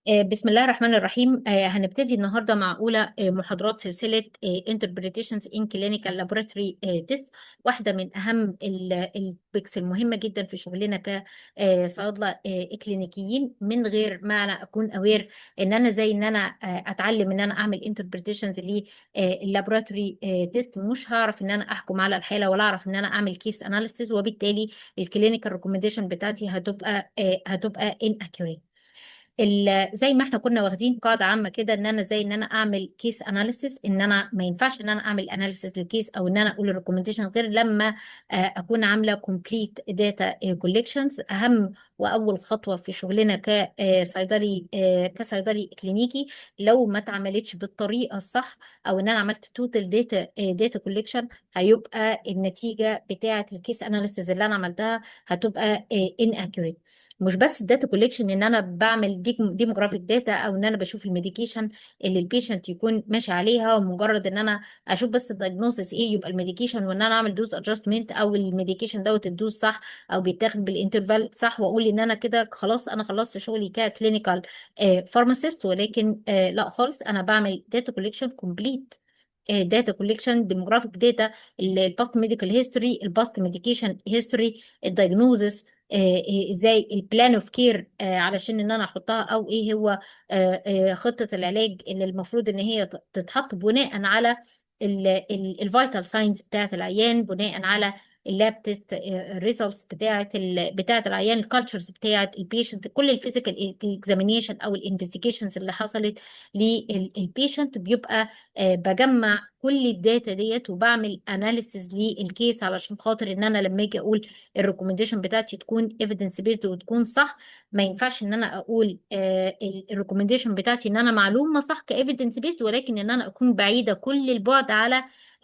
بسم الله الرحمن الرحيم. هنبتدي النهارده مع اولى محاضرات سلسلة Interpretations in Clinical Laboratory Test، واحدة من اهم ال topics المهمة جدا في شغلنا كصيادله كلينيكيين. من غير ما انا اكون aware ان انا زي ان انا اتعلم ان انا اعمل interpretations لل laboratory test، مش هعرف ان انا احكم على الحالة ولا اعرف ان انا اعمل case analysis، وبالتالي ال clinical recommendation بتاعتي هتبقى inaccurate. زي ما احنا كنا واخدين قاعدة عامة كده، ان انا زي ان انا اعمل case analysis، ان انا ما ينفعش ان انا اعمل analysis لل case او ان انا اقول ال recommendation غير لما اكون عامله complete data collections. اهم واول خطوة في شغلنا كصيدلي كلينيكي، لو ما اتعملتش بالطريقة الصح او ان انا عملت total data collection، هيبقى النتيجة بتاعه ال case analysis اللي انا عملتها هتبقى inaccurate. مش بس ال data collection، ان انا بعمل demographic data او ان انا بشوف ال medication اللي ال patient يكون ماشي عليها، ومجرد ان انا اشوف بس ال diagnosis ايه يبقى ال medication، وان انا اعمل dose adjustment او ال medication دوت ال dose صح او بيتاخد بال interval صح، واقول ان انا كده خلاص انا خلصت شغلي ك clinical pharmacist. ولكن لا خالص، انا بعمل data collection، complete data collection، demographic data، ال past medical history، ال past medication history، ال diagnosis، ازاي ال plan of care علشان ان انا احطها، او ايه هو خطة العلاج اللي المفروض ان هي تتحط بناء على ال vital signs بتاعه العيان، بناء على ال lab test results بتاعه العيان، ال cultures بتاعه ال patient، كل ال physical examination او ال investigations اللي حصلت لل patient. بيبقى بجمع كل ال data ديت وبعمل analysis لل case علشان خاطر ان انا لما اجي اقول ال recommendation بتاعتي تكون evidence based وتكون صح. ما ينفعش ان انا اقول ال recommendation بتاعتي ان انا معلومة صح ك evidence based، ولكن ان انا اكون بعيدة كل البعد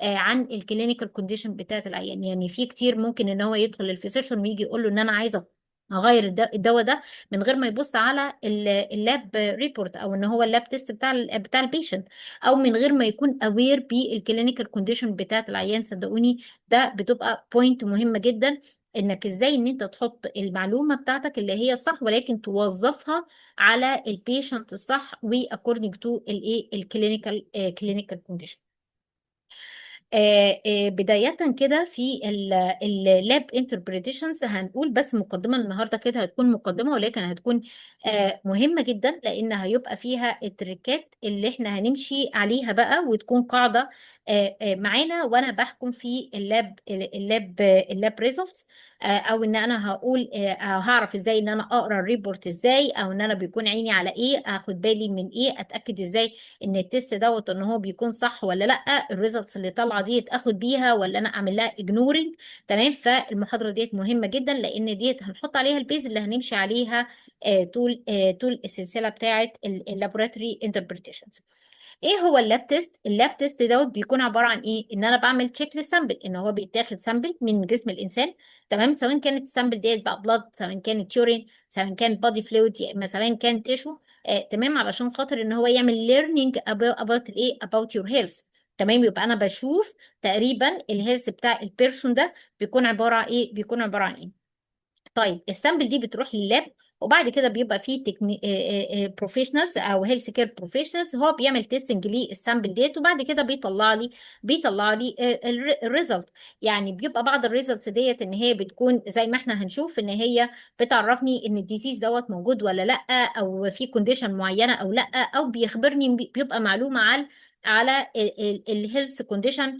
عن ال clinical condition بتاعت العيان. يعني في كتير ممكن ان هو يدخل لل physician ويجي يقول له ان انا عايزه اغير الدواء ده من غير ما يبص على ال lab report او ان هو ال lab test بتاع ال patient، او من غير ما يكون aware بال clinical condition بتاعت العيان. صدقوني ده بتبقى point مهمة جدا، انك ازاي ان انت تحط المعلومة بتاعتك اللي هي صح، ولكن توظفها على ال patient الصح و according to الايه ال clinical condition. بداية كده في ال lab interpretations، هنقول بس مقدمة النهاردة كده، هتكون مقدمة ولكن هتكون مهمة جدا، لأن هيبقى فيها التريكات اللي احنا هنمشي عليها بقى، وتكون قاعدة معانا وانا بحكم في ال lab results، او ان انا هقول هعرف ازاي ان انا اقرا ال report ازاي، او ان انا بيكون عيني على ايه، اخد بالي من ايه، اتاكد ازاي ان ال test دوت ان هو بيكون صح ولا لا، ال results اللي طالعه ديت اخد بيها ولا انا اعمل لها ignoring. تمام، فالمحاضره ديت مهمة جدا، لان ديت هنحط عليها ال base اللي هنمشي عليها طول السلسلة بتاعه ال laboratory interpretations. ايه هو ال lab test؟ ال lab test دوت بيكون عبارة عن ايه؟ ان انا بعمل check لل sample، ان هو بيتاخد sample من جسم الانسان، تمام، سواء كانت ال sample ديت بقى blood، سواء كانت urine، سواء كان body fluid، يا اما سواء كان tissue، تمام، علشان خاطر ان هو يعمل learning about الايه about your health. تمام، يبقى انا بشوف تقريبا ال health بتاع ال person ده بيكون عبارة عن ايه، بيكون عبارة عن ايه. طيب، ال sample دي بتروح لل lab، وبعد كده بيبقى فيه professionals او health care professionals هو بيعمل testing لل sample ديت، وبعد كده بيطلع لي ال result. يعني بيبقى بعض ال results ديت ان هي بتكون زي ما احنا هنشوف ان هي بتعرفني ان ال disease دوت موجود ولا لا، او في condition معينة او لا، او بيخبرني بيبقى معلومة على ال health condition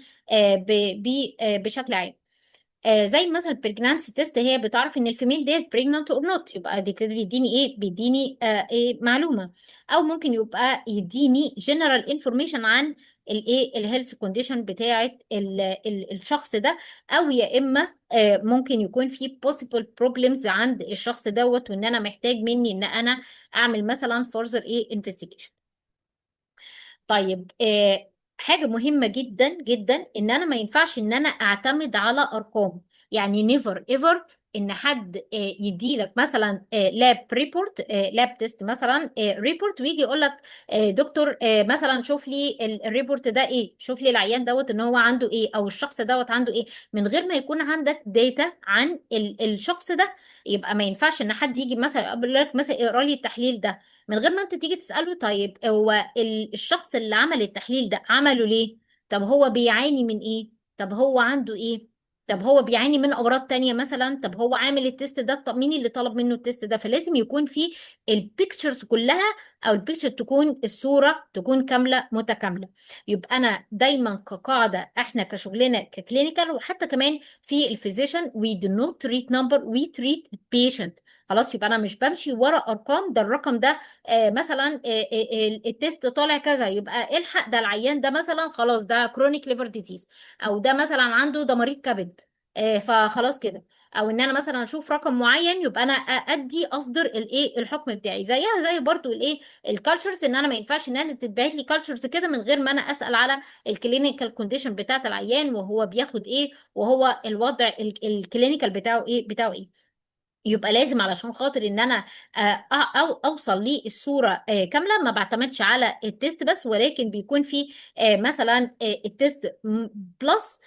بشكل عام. زي مثلا pregnancy test، هي بتعرف ان ال female ديت pregnant or not، يبقى دي كده بيديني ايه؟ بيديني ايه معلومه، او ممكن يبقى يديني general information عن الايه ال health condition بتاعه ال الشخص ده، او يا اما ممكن يكون في possible problems عند الشخص دوت، وان انا محتاج مني ان انا اعمل مثلا further ايه investigation. طيب، حاجة مهمة جدا جدا، ان انا ما ينفعش ان انا اعتمد على ارقام، يعني never ever. ان حد يدي لك مثلا lab report، lab test مثلا report، ويجي يقول لك دكتور مثلا شوف لي ال report ده ايه، شوف لي العيان دوت ان هو عنده ايه، او الشخص دوت عنده ايه، من غير ما يكون عندك data عن الشخص ده. يبقى ما ينفعش ان حد يجي مثلا يقول لك مثلا اقرا لي التحليل ده من غير ما انت تيجي تسأله، طيب هو الشخص اللي عمل التحليل ده عمله ليه؟ طب هو بيعاني من ايه؟ طب هو عنده ايه؟ طب هو بيعاني من امراض تانية مثلا؟ طب هو عامل ال test ده، طب مين اللي طلب منه ال test ده؟ فلازم يكون في ال pictures كلها، او ال picture تكون، الصورة تكون كاملة متكاملة. يبقى انا دايما كقاعدة، احنا كشغلنا ك clinical وحتى كمان في ال physician، we do not treat number، we treat patient. خلاص، يبقى انا مش بمشي ورا ارقام، ده الرقم ده مثلا ال test طالع كذا، يبقى الحق ده العيان ده مثلا خلاص ده chronic liver disease، او ده مثلا عنده ده مريض كبد، فخلاص كده. او ان انا مثلا اشوف رقم معين يبقى انا ادي اصدر الايه الحكم بتاعي. زيها زي برضو الايه ال cultures، ان انا ما ينفعش ان انا تتبعت لي cultures كده من غير ما انا اسال على ال clinical condition بتاعت العيان، وهو بياخد ايه، وهو الوضع ال clinical بتاعه ايه بتاعه ايه. يبقى لازم علشان خاطر ان انا او اوصل للصورة كامله، ما بعتمدش على ال test بس، ولكن بيكون في مثلا ال test plus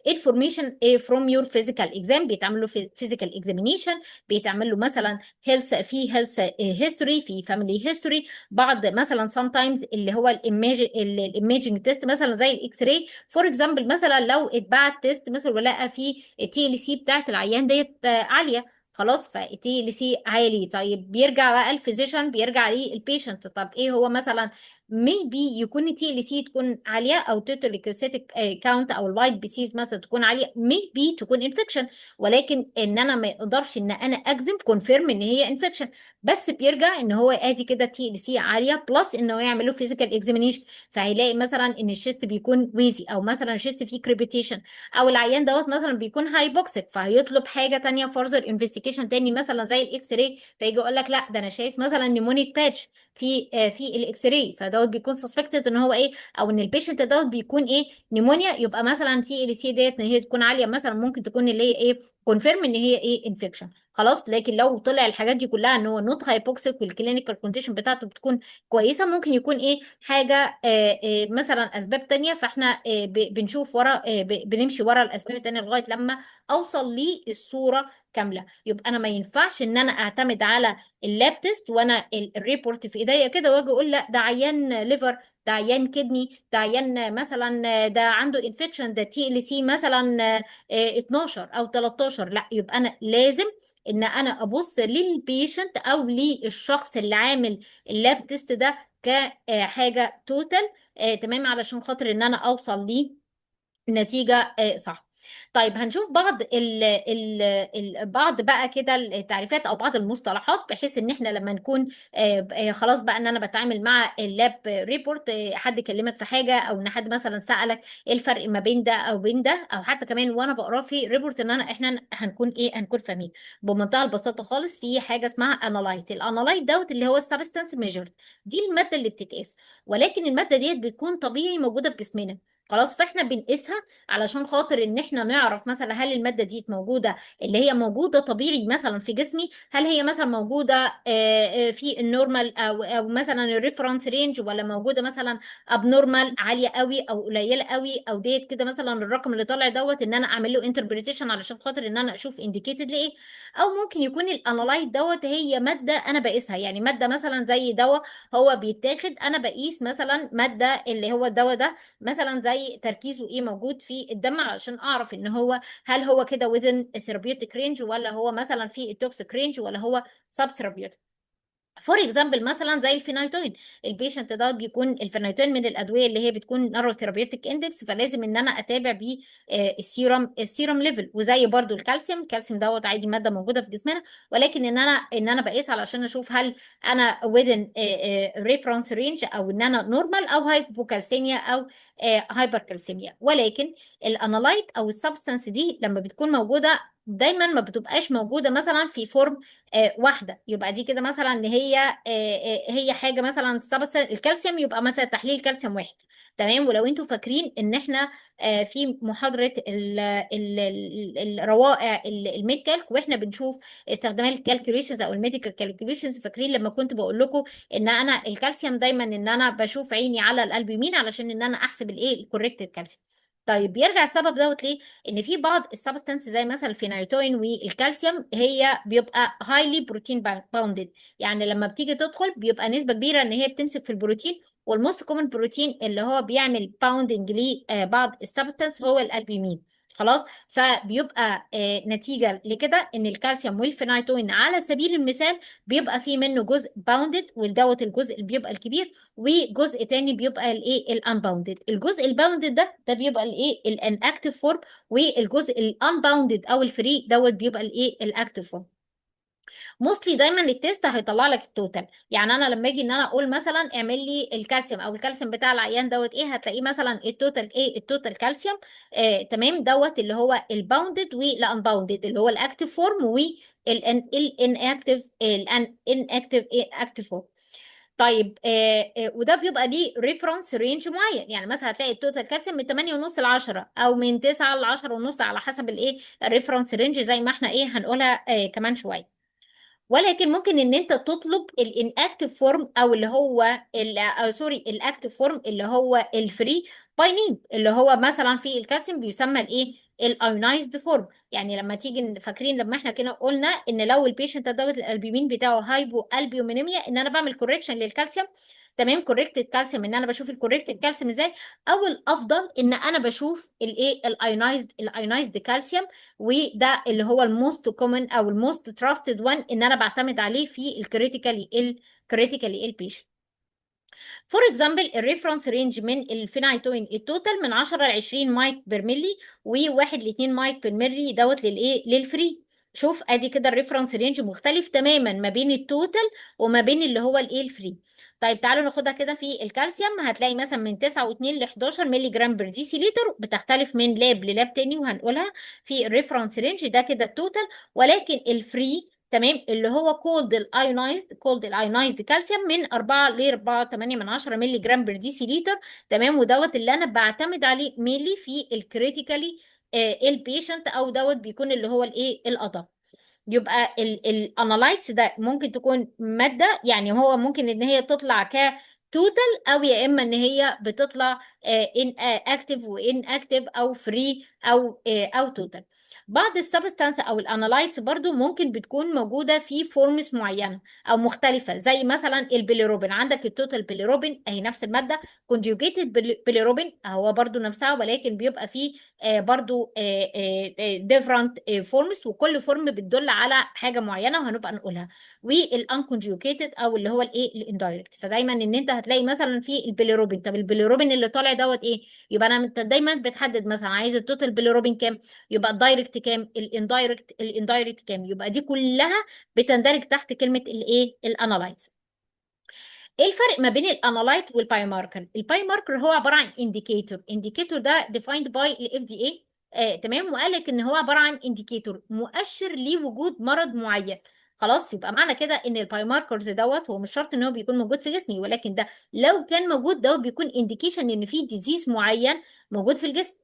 information from your physical exam، بيتعمل له physical examination، بيتعمل له مثلا health، في health history، في family history، بعض مثلا sometimes اللي هو ال imaging test مثلا زي ال X-ray for example. مثلا لو اتبعت test مثلا ولقى فيه ال TLC بتاعت العيان ديت عاليه، خلاص فال TLC عالي، طيب بيرجع بقى ال physician بيرجع لل patient، طب ايه هو مثلا maybe يكون ال TLC تكون عاليه، او total leukocytic count او ال white BCs مثلا تكون عاليه، maybe تكون infection، ولكن ان انا ما اقدرش ان انا اجزم confirm ان هي infection، بس بيرجع ان هو ادي كده TLC عالية plus ان هو يعمل له physical examination، فهيلاقي مثلا ان ال chest بيكون wheezy، او مثلا ال chest فيه crepitation، او العيان دوت مثلا بيكون hypoxic، فهيطلب حاجة تانية further investigation تاني مثلا زي ال X-ray، فيجي يقول لك لا ده انا شايف مثلا pneumonic patch في ال X-ray، فدوت بيكون suspected ان هو ايه، او ان ال patient دوت بيكون ايه pneumonia، يبقى مثلا TLC ديت ان هي تكون عالية مثلا ممكن تكون اللي هي ايه confirm ان هي ايه infection. خلاص، لكن لو طلع الحاجات دي كلها ان هو not hypoxic وال clinical condition بتاعته بتكون كويسه، ممكن يكون ايه حاجة مثلا اسباب تانية، فاحنا بنشوف ورا بنمشي ورا الاسباب التانية لغاية لما اوصل للصورة كامله. يبقى انا ما ينفعش ان انا اعتمد على ال lab test وانا ال report في ايديا كده واجي اقول لا ده عيان liver، ده عيان kidney، ده عيان مثلا ده عنده infection، ده TLC مثلا 12 او 13. لا، يبقى انا لازم ان انا ابص لل patient او للشخص اللي عامل ال lab test ده كحاجة total، تمام، علشان خاطر ان انا اوصل ليه نتيجة صح. طيب هنشوف بعض ال ال ال بعض بقى كده التعريفات او بعض المصطلحات، بحيث ان احنا لما نكون خلاص بقى ان انا بتعامل مع ال lab report، حد كلمك في حاجة، او ان حد مثلا سألك ايه الفرق ما بين ده او بين ده، او حتى كمان وانا بقراه في report، ان انا احنا هنكون ايه، هنكون فاهمين بمنتهى البساطة خالص. في حاجة اسمها analyte، ال analyte دوت اللي هو ال substance measured، دي المادة اللي بتتقاس، ولكن المادة ديت بتكون طبيعي موجودة في جسمنا، خلاص، فاحنا بنقيسها علشان خاطر ان احنا نعرف مثلا هل المادة دي موجوده، اللي هي موجودة طبيعي مثلا في جسمي، هل هي مثلا موجودة في ال normal او مثلا ال reference range، ولا موجودة مثلا abnormal عالية قوي او قليله قوي، او ديت كده مثلا الرقم اللي طالع دوت ان انا اعمل له interpretation علشان خاطر ان انا اشوف indicated لايه. او ممكن يكون ال analyte دوت هي مادة انا بقيسها، يعني مادة مثلا زي دواء هو بيتاخد، انا بقيس مثلا مادة اللي هو الدواء ده مثلا زي تركيزه ايه موجود في الدم، علشان اعرف ان هو هل هو كده within therapeutic range، ولا هو مثلا في ال toxic range، ولا هو sub therapeutic. for example مثلا زي ال phenytoin، ال patient ده بيكون الفينيتوين من الادوية اللي هي بتكون narrow therapeutic index، فلازم ان انا اتابع بيه ال serum level. وزي برضو الكالسيوم، الكالسيوم دوت عادي مادة موجودة في جسمنا، ولكن ان انا بقيس علشان اشوف هل انا within reference range، او ان انا normal او hypocalcemia او hypercalcemia. ولكن ال analyte او ال substance دي لما بتكون موجودة دايما ما بتبقاش موجودة مثلا في form واحده. يبقى دي كده مثلا ان هي هي حاجة مثلا الكالسيوم، يبقى مثلا تحليل كالسيوم واحد، تمام. ولو انتوا فاكرين ان احنا في محاضرة الروائع ال med calc، واحنا بنشوف استخدامات ال calculations او ال medical calculations، فاكرين لما كنت بقول لكم ان انا الكالسيوم دايما ان انا بشوف عيني على الالبومين علشان ان انا احسب الايه ال corrected calcium. طيب بيرجع السبب دوت ليه؟ ان في بعض ال substance زي مثلا الفينايتوين والكالسيوم هي بيبقى highly protein bounded، يعني لما بتيجي تدخل بيبقى نسبه كبيرة ان هي بتمسك في البروتين، وال most common protein اللي هو بيعمل bounding لبعض ال substance هو الالبومين. خلاص، فبيبقى نتيجة لكده ان الكالسيوم والفينايتوين على سبيل المثال بيبقى فيه منه جزء bounded، والدوت الجزء اللي بيبقى الكبير، وجزء تاني بيبقى الايه ال unbounded. الجزء ال bounded ده بيبقى الايه ال inactive form، والجزء ال unbounded او ال free دوت بيبقى الايه ال active form. mostly دايما ال test هيطلع لك ال total. يعني انا لما اجي ان انا اقول مثلا اعمل لي الكالسيوم او الكالسيوم بتاع العيان دوت ايه، هتلاقيه مثلا ال total ايه ال total calcium تمام دوت اللي هو ال bounded وال unbounded اللي هو ال active form وال inactive ال inactive active form. طيب وده بيبقى ليه reference range معين، يعني مثلا هتلاقي ال total calcium من 8.5 ل 10 او من 9 ل 10.5 على حسب الايه ال reference range زي ما احنا ايه هنقولها كمان شويه. ولكن ممكن ان انت تطلب ال inactive form او اللي هو sorry ال active form اللي هو ال free by name، اللي هو مثلا في الكالسيوم بيسمى الايه ال ionized form. يعني لما تيجي فاكرين لما احنا كنا قلنا ان لو ال patient دوت الالبومين بتاعه hypoalbuminemia ان انا بعمل correction للكالسيوم، تمام، corrected calcium، ان انا بشوف ال corrected calcium ازاي، او الافضل ان انا بشوف الايه ال ionized calcium، وده اللي هو ال most common او ال most trusted one ان انا بعتمد عليه في ال critically ill patient. for example ال reference range من ال phenytoin ال total من 10 ل 20 mic per milli و1 ل 2 mic per milli دوت للايه لل free. شوف ادي كده ال reference range مختلف تماما ما بين ال total وما بين اللي هو الايه ال free. طيب تعالوا ناخدها كده في الكالسيوم، هتلاقي مثلا من 9.2 ل 11 milligram per deciliter، بتختلف من lab ل lab تاني وهنقولها في ال reference range ده كده ال total. ولكن ال free تمام اللي هو called ال ionized called ال ionized calcium من 4 ل 4.8 من 10 milligram per deciliter، تمام، ودوت اللي انا بعتمد عليه mainly في ال critically ill patient او دوت بيكون اللي هو الايه الادق. يبقى ال analytes ده ممكن تكون ماده، يعني هو ممكن ان هي تطلع ك total او يا اما ان هي بتطلع in active و inactive او free او total. بعض ال substance او ال analytes برضو ممكن بتكون موجودة في forms معينة او مختلفة، زي مثلا البيليروبين، عندك ال total bilirubin اهي نفس الماده، conjugated bilirubin هو برضو نفسها، ولكن بيبقى فيه برضو different forms، وكل form بتدل على حاجة معينة وهنبقى نقولها، وال unconjugated او اللي هو الايه ال indirect. فدايما ان انت هتلاقي مثلا في البيليروبين، طب البيليروبين اللي طالع دوت ايه، يبقى انا انت دايما بتحدد مثلا عايز ال total bilirubin كام، يبقى ال direct كام، ال indirect ال indirect كام، يبقى دي كلها بتندرج تحت كلمة الايه ال analytes. ايه الفرق ما بين ال analyte وال biomarker؟ ال biomarker هو عبارة عن indicator، indicator ده defined by ال FDA، تمام، وقال لك ان هو عبارة عن indicator مؤشر لوجود مرض معين. خلاص، يبقى معنى كده ان ال biomarkers دوت هو مش شرط ان هو بيكون موجود في جسمي، ولكن ده لو كان موجود دوت بيكون indication ان في disease معين موجود في الجسم،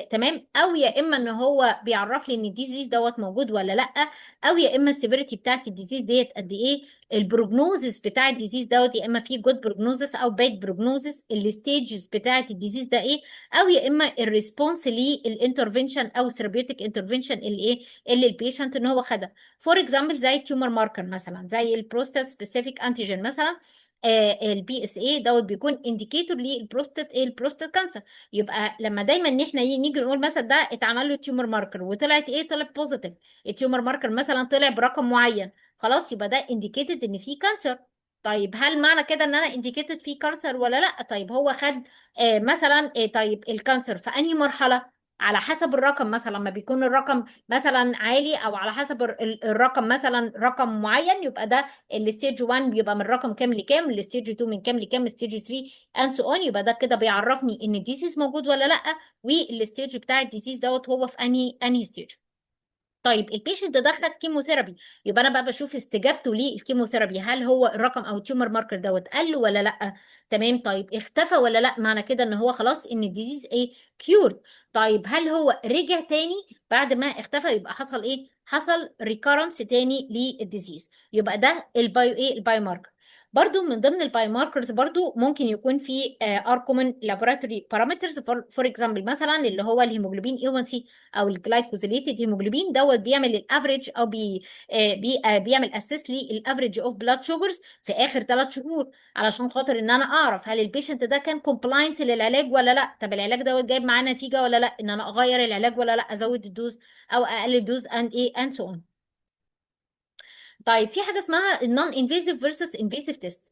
تمام، او يا اما ان هو بيعرف لي ان ال disease دوت موجود ولا لا، او يا اما ال severity بتاعت ال disease ديت قد ايه، ال prognosis بتاع ال disease دوت يا اما في good prognosis او bad prognosis، ال stages بتاعت ال disease ده ايه، او يا اما ال response لل intervention او therapeutic intervention اللي ايه اللي ال patient ان هو خدها. for example زي ال tumor marker مثلا، زي ال prostate specific antigen مثلا، ال PSA دوت بيكون indicator لل prostate ايه ال prostate cancer. يبقى لما دايما ان احنا نيجي نقول مثلا ده اتعمل له tumor marker وطلعت ايه، طلع positive، ال tumor marker مثلا طلع برقم معين، خلاص يبقى ده indicated ان في cancer. طيب هل معنى كده ان انا indicated في cancer ولا لا؟ طيب هو خد مثلا طيب ال cancer في انهي مرحلة؟ على حسب الرقم، مثلا لما بيكون الرقم مثلا عالي او على حسب الرقم مثلا رقم معين، يبقى ده ال stage 1 بيبقى من رقم كام لكام، ال stage 2 من كام لكام، ال stage 3 and so on. يبقى ده كده بيعرفني ان ال disease موجود ولا لا، وال stage بتاع ال disease دوت هو في انهي stage. طيب ال patient ده خد chemotherapy، يبقى انا بقى بشوف استجابته لل chemotherapy، هل هو الرقم او ال tumor marker دوت قل ولا لا؟ تمام. طيب اختفى ولا لا؟ معنى كده ان هو خلاص ان ال disease ايه؟ cured. طيب هل هو رجع تاني بعد ما اختفى؟ يبقى حصل ايه؟ حصل recurrence تاني لل disease. يبقى ده ال bio ايه؟ ال biomarker. برضو من ضمن ال biomarkers برضو ممكن يكون في are common laboratory parameters، for example مثلا اللي هو ال hemoglobin A1C او ال glycosylated hemoglobin دوت، بيعمل ال average او بي آه بي آه بيعمل assess لل average of blood sugars في اخر 3 شهور، علشان خاطر ان انا اعرف هل ال patient ده كان compliance للعلاج ولا لا. طب العلاج دوت جايب معاه نتيجة ولا لا، ان انا اغير العلاج ولا لا، ازود ال dose او اقلل ال dose and ايه and so on. طيب في حاجة اسمها ال non invasive versus invasive test.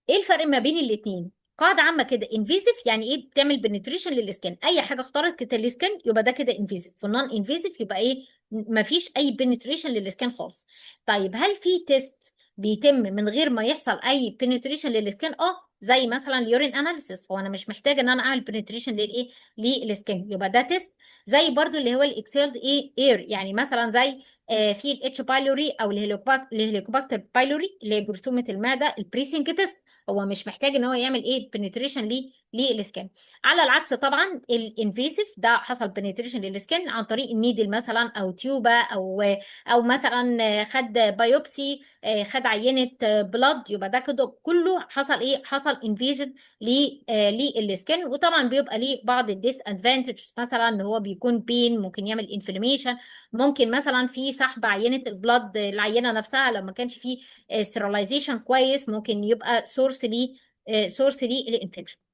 ايه الفرق ما بين الاثنين؟ قاعدة عامة كده، invasive يعني ايه؟ بتعمل penetration لل skin، اي حاجة اخترقت ال skin يبقى ده كده invasive. وال non invasive يبقى ايه؟ مفيش اي penetration لل skin خالص. طيب هل في test بيتم من غير ما يحصل اي penetration لل skin؟ اه، زي مثلا ال urine analysis، هو انا مش محتاجه ان انا اعمل penetration للايه؟ لل skin، يبقى ده test. زي برضو اللي هو ال exhaled ايه؟ air، يعني مثلا زي في ال H. pylori او ال Helicobacter pylori اللي هي جرثومة المعده، ال breathing test هو مش محتاج ان هو يعمل ايه؟ penetration ليه؟ لل skin. على العكس طبعا ال invasive ده حصل penetration لل skin عن طريق ال needle مثلا او tube او مثلا خد biopsy، خد عينه blood، يبقى ده كده كله حصل ايه؟ حصل invasion لل skin. وطبعا بيبقى ليه بعض ال disadvantages، مثلا ان هو بيكون pain، ممكن يعمل inflammation، ممكن مثلا في سحب عينه ال blood، العينة نفسها لو ما كانش فيه sterilization كويس ممكن يبقى source ليه source لل infection.